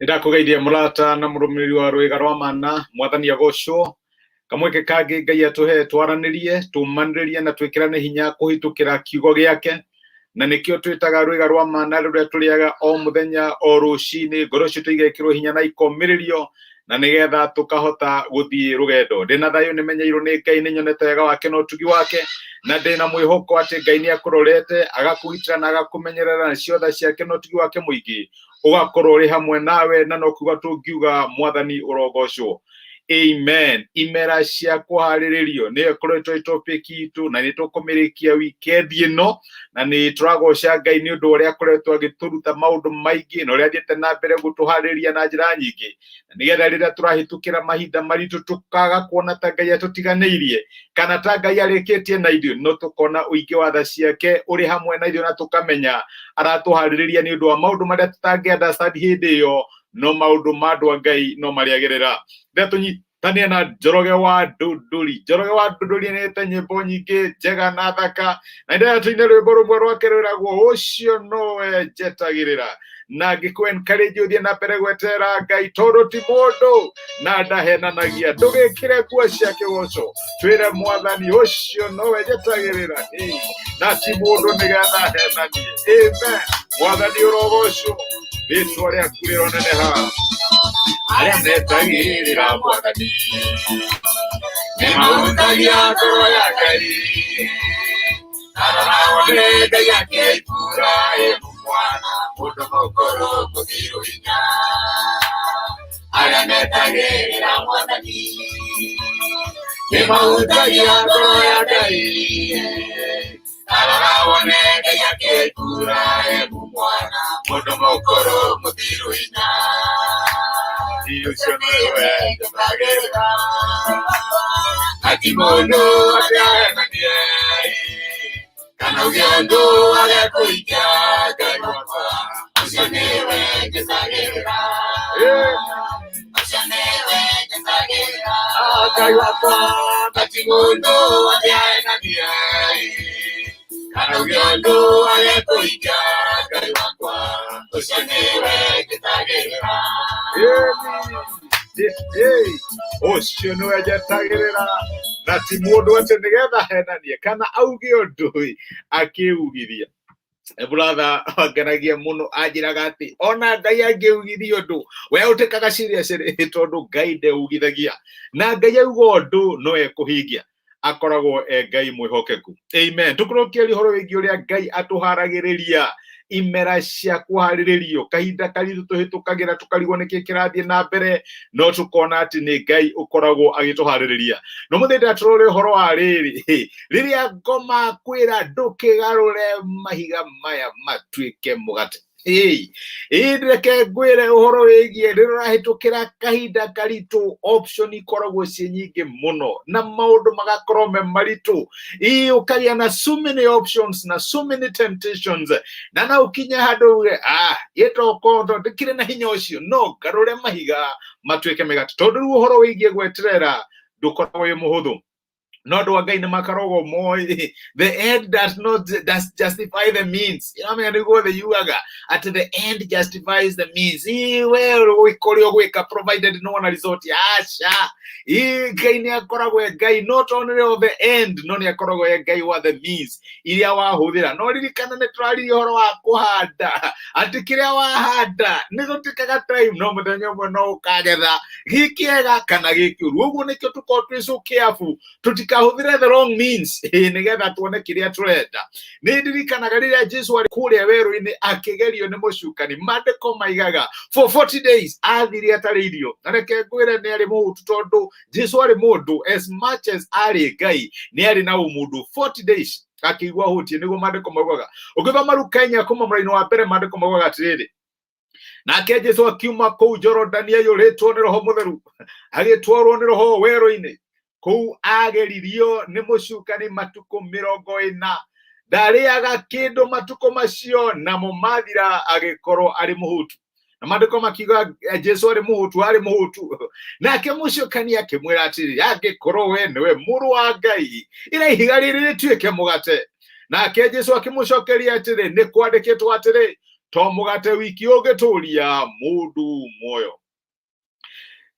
Nĩndakũgeithia mũrata na mũrũmĩrĩri wa rwĩga rwa mana, mwathani agocwo. Kamweke kangĩ Ngai atũhe twaranĩrie, tũmanĩrĩrie na twĩkĩrane hinya kũhĩtũkĩra kiugo gĩake. Na nĩkĩo twĩtaga rwĩga rwa mana rũrĩa tũrĩaga o mũthenya o rũcinĩ, ngoro citũ igekĩrwo hinya na ikomĩrĩrio na nĩgetha tũkahota gũthiĩ rũgendo. Ndĩna thayũ nĩmenyeirwo nĩ Ngai, nĩnyonete wega wake na ũtugi wake, na ndĩna mwĩhoko atĩ Ngai nĩakũrorete, agakũgitĩra na agakũmenyerera na ciotha ciake na ũtugi wake mũingĩ ũgakorwo ũrĩ hamwe nawe, na no kuga tũngiuga mwathani ũrogocwo. Amen. Imera cia kũharĩrĩrio nĩyo ĩkoretwo ĩ topic itũ na nĩ tũkũmĩrĩkia weekend ĩno, na nĩ tũragoca Ngai nĩ ũndũ ũrĩa akoretwo agĩtũruta maũndũ maingĩ na ũrĩa athiĩte na mbere gũtũharĩria na njĩra nyingĩ, na nĩgetha rĩrĩa tũrahĩtũkĩra mahinda maritũ tũkaga kuona ta Ngai atũtiganĩirie kana ta Ngai arĩkĩtie na ithuĩ, no tũkona ũingĩ wa tha ciake ũrĩ hamwe na ithuĩ na tũkamenya aratũharĩrĩria nĩ ũndũ wa maũndũ marĩa tũtangĩ understand hĩndĩ ĩyo, no maũndũ ma andũ a Ngai no marĩagĩrĩra. Rĩrĩa tũnyitania na Njoroge wa Ndunduri, Njoroge wa Ndunduri nĩte nyĩmbo nyingĩ njega na thaka, na ndĩrenda tũine rwĩmbo rũmwe rwake rwĩragwo ũcio nowe njetagĩrĩra, na ngĩkũ encourage ũthiĩ na mbere gweterera Ngai tondũ ti mũndũ na ndahenanagia. Ndũgĩkĩre nguo cia kĩgoco, twĩre mwathani ũcio nowe njetagĩrĩra, na ti mũndũ nĩgetha ahenanie. Amen. Mwathani ũrogocwo, rĩtwa rĩaku rĩroneneha. Arĩa metagĩrĩra mwathani nĩmahutagia ngoro ya Ngai. Arora wone Ngai akĩmbura ĩmu mwana mũndũ mũkũrũ mũthiru hinya. Arĩa metagĩrĩra mwathani nĩmahutagia ngoro ya Ngai. Arora wone Ngai akĩmbura ĩmu mwana mũndũ mũkũrũ mũthiru hinya. Ũcio nĩwe njetagĩrĩra, na ti mũndũ atĩ ahenanie kana uge ũndũ age kũhingia. Ngai wakwa, ũcio nĩwe njetagĩrĩra, ũcio nĩwe njetagĩrĩra. Ngai wakwa, na ti mũndũ atĩ ahenanie kana uge ũndũ age kũhingia. Ngai wakwa, ũcio nĩwe njetagĩrĩra. Ũcio nĩwe njetagĩrĩra, na ti mũndũ atĩ nĩgetha ahenanie kana auge ũndũ akĩugithia. Brother angenagia mũno, anjĩraga atĩ ona Ngai angĩugithia ũndũ, we ũtĩkaga serious tondũ Ngai ndeugithagia, na Ngai auga ũndũ no ekũhingia, akoragwo e Ngai mwĩhokeku. Amen. Tũkorwo kĩaria ũhoro wĩgiĩ ũrĩa Ngai atũharagĩrĩria imera cia kũharĩrĩrio, kahinda karitũ tũhĩtũkagĩra tũkarigwo nĩkĩ kĩrathiĩ na mbere, no tũkona atĩ nĩ Ngai ũkoragwo agĩtũharĩrĩria. No mũthĩ tũrore ũhoro wa rĩrĩ, rĩrĩa ngoma kwĩra ndũkĩgarũre mahiga maya matuĩke mũgate. Ĩĩ, reke ngwĩre ũhoro wĩgiĩ rĩrĩa ũrahĩtũkĩra kahinda karitũ, option ikoragwo ciĩ nyingĩ mũno na maũndũ magakorwo me maritũ. Ĩĩ, ũkagĩa na so many options na so many temptations, na no ũkinye handũ uge, ah, gĩtokondo ndĩkĩrĩ na hinya ũcio, no ngarũre mahiga matuĩke mĩgate, tondũ rĩu ũhoro wĩgiĩ gweterera ndũkoragwo wĩ mũhũthũ. No andũ a Ngai nĩ makoragwo moĩ the end does not does justify the means. Ĩramenya nĩguo othe yugaga atĩ the end justifies the means. Ĩ, we ũgwĩka ũrĩa ũgwĩka provided no wona result. Aca, ĩ, Ngai nĩ akoragwo e Ngai not only of the end, no nĩ akoragwo e Ngai wa the means iria wahũthĩra. No ririkana nĩ tũraririe ũhoro wa kũhanda, atĩ kĩrĩa wahanda nĩ gũtuĩkaga time, no mũthenya ũmwe no ũkagetha gĩkĩega kana gĩkĩũru. Ũguo nĩkĩo tũkorwo twĩ so careful tũtikahũthĩre the wrong means, nĩgetha tuone kĩrĩa tũrenda. Nĩ ndirikanaga rĩrĩa Jesu arĩ kũrĩa werũ-inĩ akĩgerio nĩ mũcukani, maandĩko maigaga for 40 days athire atarĩ irio. Na reke ngwĩre, nĩ arĩ mũhũtu, tondũ Jesu arĩ mũndũ as much as arĩ Ngai, nĩ arĩ na ũmũndũ. 40 days akĩigua hũtiĩ, nĩguo maandĩko maugaga. Ũngĩthoma Luka 4 kuma mũraini wa mbere, maandĩko maugaga atĩrĩrĩ, nake Jesu akiuma kũu Jorodani aiyũrĩtwo nĩ Roho Mũtheru, agĩtwarwo nĩ Roho werũ-inĩ. Kũu ageririo nĩ mũcukani matukũ 40. Ndarĩaga kĩndũ matukũ macio, namo mathira agĩkorwo arĩ mũhũtu. Na maandĩko makiuga Jesu arĩ mũhũtu, arĩ mũhũtu. Nake mũcukani akĩmwĩra atĩrĩ, angĩkorwo we nĩwe mũrũ wa Ngai, ĩra ihiga rĩrĩ rĩtuĩke mũgate. Nake Jesu akĩmũcokeria atĩrĩ, nĩ kwandĩkĩtwo atĩrĩ, To mũgate wiki ũngĩtũria mũndũ muoyo.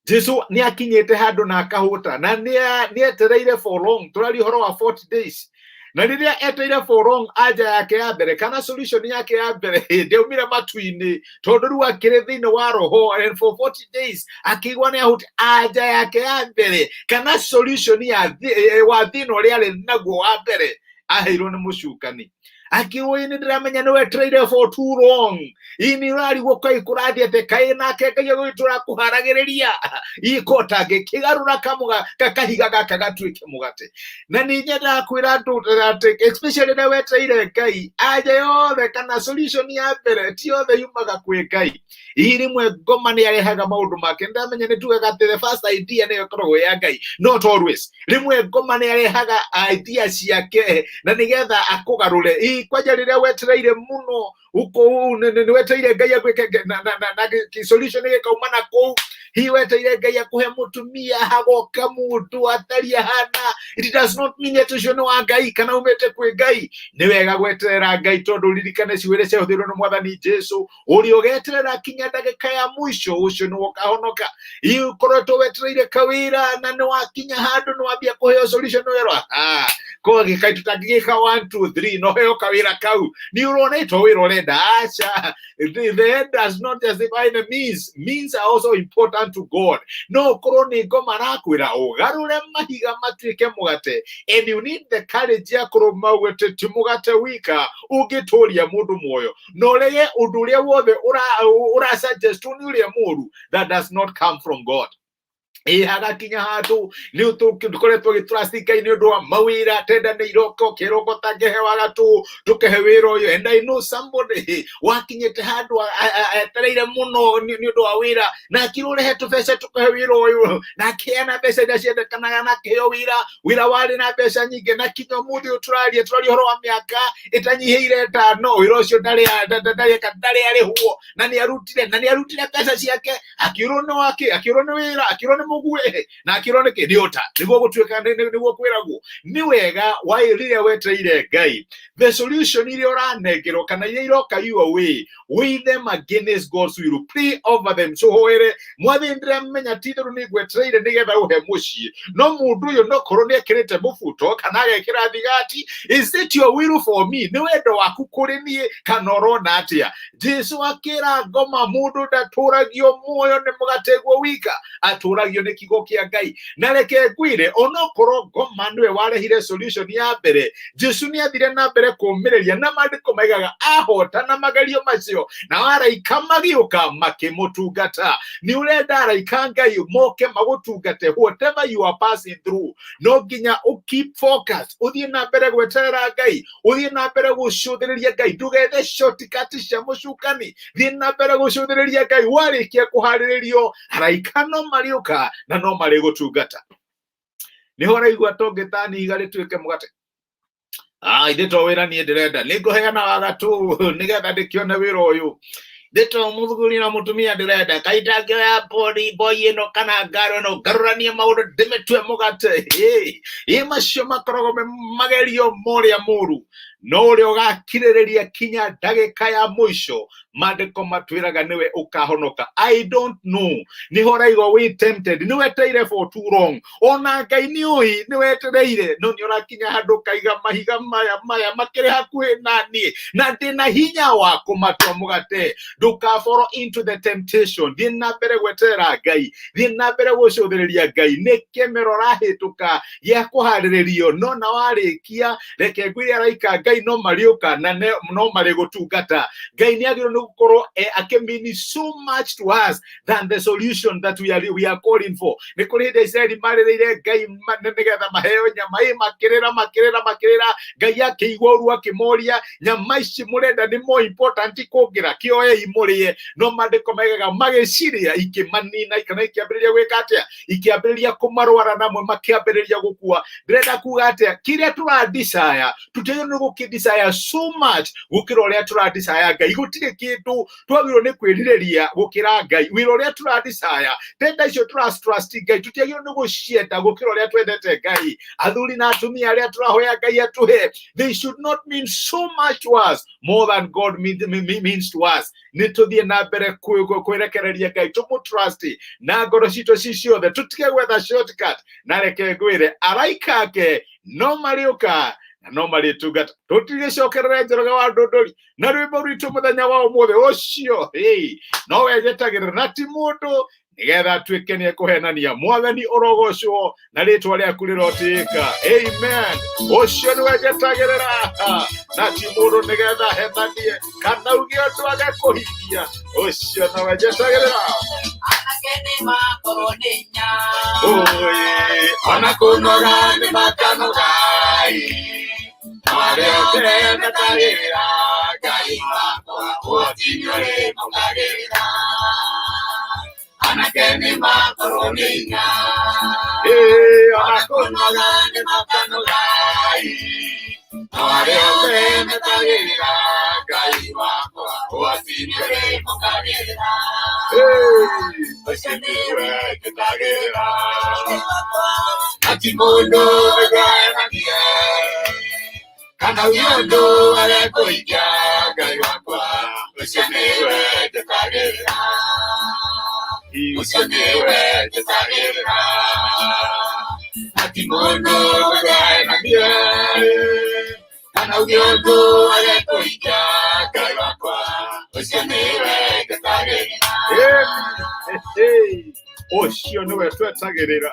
Jesu nĩ akinyĩte handũ na akahũta na nĩ etereire for long, tũraria ũhoro wa 40 days. Na rĩrĩa etereire for long, anja yake ya mbere kana solution yake ya mbere ndĩaumire matu-inĩ, tondũ rĩu akĩrĩ thĩinĩ wa roho, and for 40 days akĩigua nĩ ahũte. Anja yake ya mbere kana solution ya wa thĩna ũrĩa arĩ naguo wa mbere aheirwo nĩ mũcukani, akĩrwo, "Ĩ nĩ ndĩramenya nĩ wetereire for too long, ĩ nĩ ũrarigwo kaĩ kũrathiĩ atĩ kaĩ nake Ngai agũgĩtũra kũharagĩrĩria iko tangĩkĩgarũra kamũga kahiga gaka gatuĩke mũgate." Na nĩ nyendaga kwĩra andũ atĩ especially rĩrĩa wetereire Ngai, anja yothe kana solution ya mbere ti yothe yumaga kwĩ Ngai. Hihi rĩmwe ngoma nĩ arehaga maũndũ make. Ndamenya nĩ tugaga atĩ the first idea nĩyo ĩkoragwo ya Ngai. Not always. Rĩmwe ngoma nĩ arehaga idea ciake na nĩgetha akũgarũre. Hihi kwanja rĩrĩa wetereire mũno uko nĩ wetereire Ngai agwĩke na solution gĩkauma na kũu. Hihi wetereire Ngai akũhe mũtumia, hagoka mũndũ atariĩ hana. It does not mean atĩ ũcio nĩ wa Ngai kana umĩte kwĩ Ngai. Nĩ wega gweterera Ngai, tondũ ririkane ciugo iria ciahũthĩrwo nĩ Mwathani Jesu, ũrĩa ũgeterera kinya ndagĩka ya mũico, ũcio nĩwe ũkahonoka. Hihi ũkoretwo wetereire kawĩra na nĩ wakinya handũ nĩ wambia kũheo solution, werwo kogĩka tũtangĩgĩka 1 2 3 no heo kawĩra kau, nĩ ũrona ito wĩra ũrenda. Aca, the end does not justify the means. Means are also important to God. No ũkorwo nĩ ngoma arakwĩra ũgarũre mahiga matuĩke mũgate, and you need the courage ya kũrũma uge atĩ ti mũgate wika ũngĩtũria mũndũ muoyo, na ũrege ũndũ ũrĩa wothe ũra suggest nĩ ũrĩa mũru that does not come from God. Ĩ hagakinya handũ nĩ tũkoretwo gĩtrust Ngai nĩ ũndũ wa mawĩra, tenda nĩ iroka, ũkĩrwo ũtangĩhe gatũ tũkehe wĩra ũyũ. And I know somebody wakinyĩte handũ etereire mũno nĩ ũndũ wa wĩra, na akĩrwo rehe tũbeca tũkehe wĩra ũyũ, na akĩheana mbeca iria ciendekanaga na akĩheo wĩra, wĩra warĩ na mbeca nyingĩ. Na kinya ũmũthĩ ũyũ tũraria, tũraria ũhoro wa mĩaka ĩtanyihĩire 5, wĩra ũcio ndarĩ ndarĩ arĩhwo, na nĩ arutire mbeca ciake, akĩũrwo nĩ wake, akĩũrwo nĩ wĩra, akĩũrwo nĩ mũguĩ, na akĩũrwo nĩ kĩ nĩ ũta nĩguo gũtuĩka nĩguo kwĩragwo nĩ wega wa rĩrĩa wetereire Ngai, the solution iria ũranengerwo kana iria iroka your way, weigh them against God's will, pray over them. So hoere Mwathi, ndĩramenya ti itherũ nĩ ngwetereire nĩgetha ũhe mũciĩ, no mũndũ ũyũ no korwo nĩ ekĩrĩte mũbuto kana agekĩra thigati. Is it your will for me? Nĩ wendo waku kũrĩ niĩ kana ũrona atĩa? Jesu akĩra ngoma, mũndũ ndatũragio muoyo nĩ mũgate guo wika, atũragio nĩ kiugo kĩa Ngai. Na reke ngwĩre, onokorwo ngoma nĩwe warehire solution ya mbere, Jesu nĩ athire na mbere kũũmĩrĩria, na maandĩko maigaga ahotana magerio macio na araika magĩũka makĩmũtungata. Nĩ ũrenda araika Ngai moke magũtungate? Whatever you are passing through, no nginya ũ keep focus, ũthiĩ na mbere gweterera Ngai, ũthiĩ na mbere gũcũthĩrĩria Ngai, ndũgethe shortcut cia mũcukani. Thiĩ na mbere gũcũthĩrĩria Ngai. Warĩkia kũharĩrĩrio, araika no marĩũka na no marĩgũtungata. Nĩho ũraigua tũngĩtani ihiga rĩtuĩke mũgate. Ah, ithe to wĩra niĩ ndĩrenda, nĩ ngũheana wagatũ nĩgetha ndĩkĩone wĩra ũyũ. Ithe to mũthuri na mũtumia ndĩrenda, kaĩ ndangĩoya bori boy ĩno kana ngaro ĩno ngarũranie maũndũ ndĩmĩtue mũgate? Ĩ macio makoragwo me magerio morĩa mũru, no ũrĩa ũgakirĩrĩria kinya ndagĩka ya mũico, maandĩko matwĩraga nĩwe ũkahonoka. I don't know nĩho ũraigua wĩ tempted, nĩ wetereire for too long. Ona Ngai nĩ ũĩ nĩ wetereire, no nĩ ũrakinya handũ ũkaiga mahiga maya makĩrĩ hakuhĩ na niĩ na ndĩna hinya wa kũmatua mũgate. Ndũka into the temptation. Thiĩ na mbere gweterera Ngai, thiĩ na mbere gũcũthĩrĩria Ngai. Nĩ kĩmero ũrahĩtũka gĩa kũharĩrĩrio, no na warĩkia, reke ngwĩre, araika Ngai no marĩũka na no marĩgũtungata. Ngai nĩ agĩrĩirwo nĩ gũkorwo akĩmean so much to us than the solution that we are calling for. Nĩ kũrĩ hĩndĩ Isiraeli marĩrĩire Ngai nĩgetha maheo nyama. Ĩ makĩrĩra, makĩrĩra, makĩrĩra, Ngai akĩigua ũru, akĩmoria, "Nyama ici mũrenda nĩ more important kũngĩra? Kĩoei mũrĩe." No maandĩko maigaga magĩciria ikĩmanina kana ikĩambĩrĩria gwĩka atĩa? Ikĩambĩrĩria kũmarwara, namwe makĩambĩrĩria gũkua. Ndĩrenda kuga atĩa? Kĩrĩa tũradicaya tũtiagĩrĩirwo nĩ. Gũkĩ desire so much gũkĩra ũrĩa tũra desire Ngai. Gũtirĩ kĩndũ twagĩrĩirwo nĩ kwĩrirĩria gũkĩra Ngai. Wĩra ũrĩa tũra desire, tenda icio tũra trust Ngai, tũtiagĩrĩirwo nĩ gũcienda gũkĩra ũrĩa twendete Ngai. Athuri na atumia arĩa tũrahoya Ngai atũhe, they should not mean so much to us more than God means to us. Nĩ tũthiĩ na mbere kwĩrekereria Ngai, tũmũ trust na ngoro citũ ci ciothe, tũtige gwetha shortcut. Na reke ngwĩre, araika ake no marĩũka na no marĩtungata. Tũtigĩcokerere Njoroge wa Ndũndũri na rwĩmbo rwitũ mũthenya wa ũmũthĩ ũcio, hey, no we njetagĩrĩra na ti mũndũ nĩgetha atuĩke nĩ ekũhenania. Mwathani ũrogocwo na rĩtwa rĩaku rĩrotĩĩka. Amen. Ũcio nĩwe njetagĩrĩra na ti mũndũ nĩgetha henanie kana uge ũndũ age kũhingia. Ũcio nowe njetagĩrĩra. Anake nĩ makorwo nĩ nya. Oi, ona kũnoga nĩ makanogai, no arĩa othe metagĩrĩra Ngai wakwa ũhoti nĩũrĩmũkagĩrĩra. Anake nĩ makorwo nĩ nya. Ĩĩ, ona Ona kũnoga nĩ makanogai, no arĩa othe metagĩrĩra Ngai wakwa ũhoti nĩũrĩmũkagĩrĩra. Ĩĩ, Ũcio nĩwe njetagĩrĩra na ti mũndũ nĩguo ahenanie kana uge ũndũ age kũhingia. Ngai wakwa, ũcio nĩwe njetagĩrĩra, ũcio nĩwe njetagĩrĩra na ti mũndũ nĩguo ahenanie kana uge ũndũ age kũhingia. Ngai wakwa, ũcio nĩwe njetagĩrĩra. Ĩĩ, ũcio nĩwe twetagĩrĩra,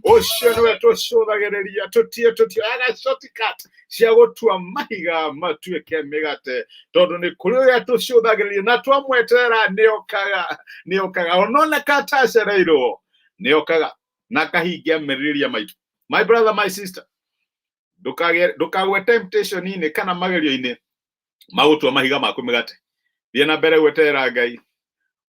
ũcio nĩwe tũcũthagĩrĩria. Tũtie tũtioyaga shortcut cia gũtua mahiga matuĩke mĩgate, tondũ nĩ kũrĩ ũrĩa tũcũthagĩrĩria na twamweterera nĩokaga, nĩokaga ononeka atacereirwo, nĩokaga na akahingia merirĩria maitũ. My brother, my sister, ndũkagwe temptation-inĩ kana magerio-inĩ magũtua mahiga maku mĩgate. Thiĩ na mbere gweterera Ngai,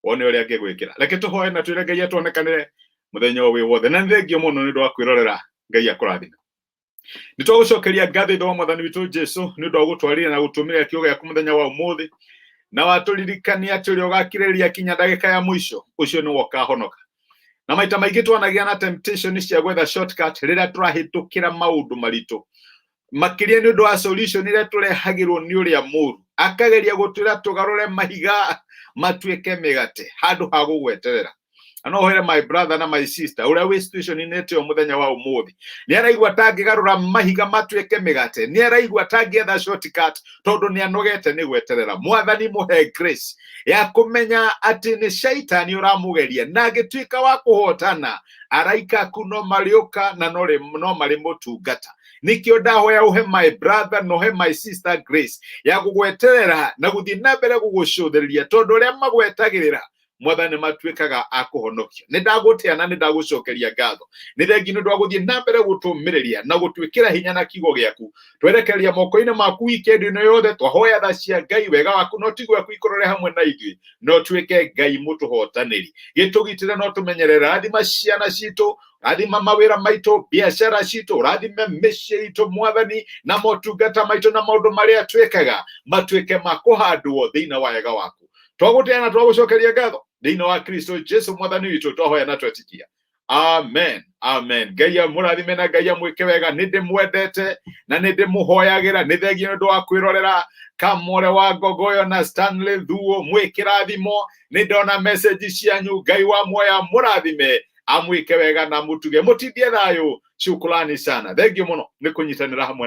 wone ũrĩa angĩgwĩkĩra. Reke tũhoe na twĩre Ngai atuonekanĩre mũthenya ũyũ wĩ wothe. Na nĩ thengio mũno nĩ ũndũ wa kwĩrorera. Ngai akũrathime. Nĩ twagũcokeria ngatho, Ithe wa Mwathani witũ Jesu, nĩ ũndũ wa gũtwarĩria na gũtũmĩra kiugo gĩaku mũthenya wa ũmũthĩ, na watũririkania atĩ ũrĩa ũgakirĩrĩria kinya ndagĩka ya mũico, ũcio nĩwe ũkahonoka. Na maita maingĩ twanagĩa na temptation cia gwetha shortcut rĩrĩa tũrahĩtũkĩra maũndũ maritũ, makĩria nĩ ũndũ wa solution ĩrĩa tũrehagĩrwo nĩ ũrĩa mũru, akageria gũtwĩra tũgarũre mahiga matuĩke mĩgate handũ ha gũgweterera. Na no hoere my brother na my sister ũrĩa wĩ situation-inĩ ĩyo mũthenya wa ũmũthĩ, nĩ araigua tangĩgarũra mahiga matuĩke mĩgate, nĩ araigua tangĩetha shortcut tondũ nĩ anogete nĩ gweterera. Mwathani, mũhe grace ya kũmenya atĩ nĩ shaitani ũramũgeria, na angĩtuĩka wa kũhotana, araika aku no marĩũka na no marĩmũtungata. Nikĩo ndahoya ũhe my brother na ũhe my sister grace ya gũgweterera na gũthiĩ na mbere gũgũcũthĩrĩria, tondũ arĩa magwetagĩrĩra, Mwathani, matuĩkaga a kũhonokio. Nĩ ndagũtĩa na nĩ ndagũcokeria ngatho. Nĩ thengi nĩ ũndũ wa gũthiĩ na mbere gũtũmĩrĩria na gũtwĩkĩra hinya na kiugo gĩaku. Twerekereria moko-inĩ maku weekend ĩno yothe. Twahoya tha cia Ngai, wega waku no tiguo ikorore hamwe na ithuĩ, no tuĩke Ngai mũtũhotanĩri, gĩtũgitĩre no tũmenyerere. Rathima ciana citũ, rathima mawĩra maitũ, biacara citũ, rathime mĩciĩ itũ, Mwathani, na motungata maitũ na maũndũ marĩa twĩkaga matuĩke ma kũhandwo thĩinĩ wa wega waku. Twagũtĩa na twagũcokeria ngatho thĩinĩ wa Kristo Jesu Mwathani witũ twahoya na twetikia. Amen, amen. Ngai amũrathime na Ngai amwĩke wega. Nĩ ndĩmwendete na nĩ ndĩmũhoyagĩra. Nĩ thengia nĩ ũndũ wa kwĩrorera Kamore wa Ngogoyo na Stanley Thuo. Mwĩkĩrathimo, nĩ ndona message cianyu. Ngai wa muoya mũrathime, amwĩke wega na mũtuge, mũtindie thayũ. Shukrani sana, thengio mũno nĩ kũnyitanĩra hamwe.